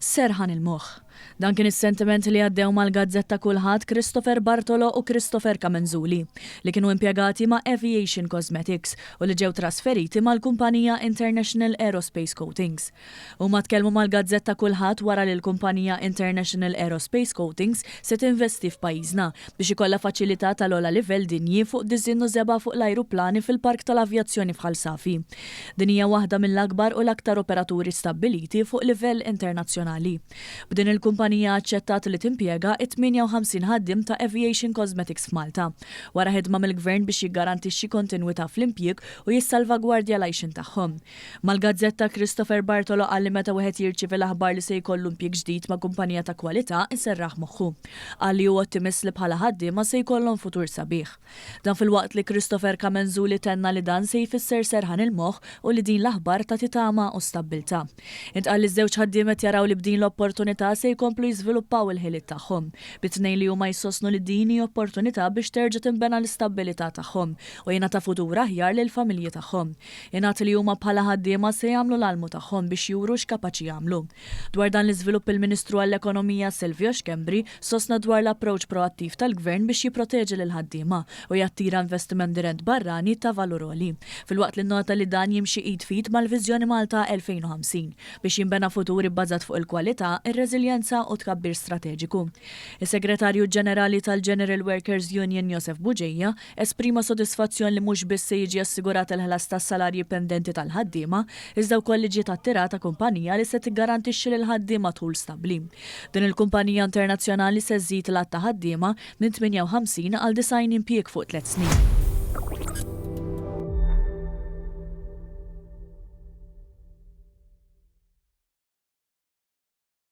Serħan il-moħħ. Dan kien is-sentiment li għaddew mal-gazzetta Kullħadd Christopher Bartolo u Christopher Camenzuli, li kienu impjegati ma' Aviation Cosmetics u li ġew trasferiti mal-kumpanija International Aerospace Coatings. Huma tkellmu mal-gazzetta Kullħadd wara li l-kumpanija International Aerospace Coatings se tinvesti f'pajjiżna biex ikollha faċilità tal-ogħla livell dinji fuq disinn u żebgħa fuq l-ajruplani fil-Park tal-Avjazzjoni f'Ħal Safi. Din hija waħda mill-akbar u l-aktar operaturi stabbiliti fuq livell internazzjonali. B'din il-kumpanija aċċettat li timpjega it-58 ħaddiem ta' Aviation Cosmetics f'Malta, wara ħidma mill-Gvern biex jiggarantixxi kontinwità fl-impjieg u jissalvagwardja l-għajxien tagħhom. Mal-gazzetta Christopher Bartolo qal li meta wieħed jirċievi l-aħbar li se jkollu impjieg ġdid ma' kumpanija ta' kwalità iserraħ moħħu. Qal li hu ottimist li bħala ħaddiema se jkollhom futur sabiħ. Dan filwaqt li Christopher Camenzuli tenna li dan se jfisser serħan il-moħħ u li din l-aħbar tagħti tama u stabbiltà. Intqal li ż-żewġ ħaddiem qed jaraw li b'din l-opportunità se jkomplu jiżviluppaw il-ħiliet tagħhom, bit-tnejn li huma jsostnu li din hi opportunità biex terġa' tinbena l-istabbilità tagħhom u jingħata futur aħjar lill-familji tagħhom. Ingħad li huma bħala ħaddiema se jagħmlu l-almu tagħhom biex juru x'kapaċi jagħmlu. Dwar dan l-iżvilupp il-Ministru għall-Ekonomija Silvio Schembri sostna dwar l-approach proattiv tal-Gvern biex jipproteġi lill-ħaddiema u jattira investiment dirett barrani ta' valur għoli, filwaqt li nnota li dan jimxi id f'id mal-Viżjoni Malta 2050 biex jinbena futur ibbażat fuq il-kwalità, ir-reżiljenza u t-tkabbir strateġiku. Is-Segretarju Ġenerali tal-General Workers Union Josef Bugeja Esprima sodisfazzjon li mhux biss se jiġi assigurat il-ħlas tas-salarji pendenti tal-ħaddiema, iżda wkoll li ġiet attirata kumpanija li se tiggarantixxi lill-ħaddiema dħul stabbli. Din il-kumpanija internazzjonali se żżid l-għadd ta' ħaddiema minn 58 għal 90 impjieg fuq tlett snin.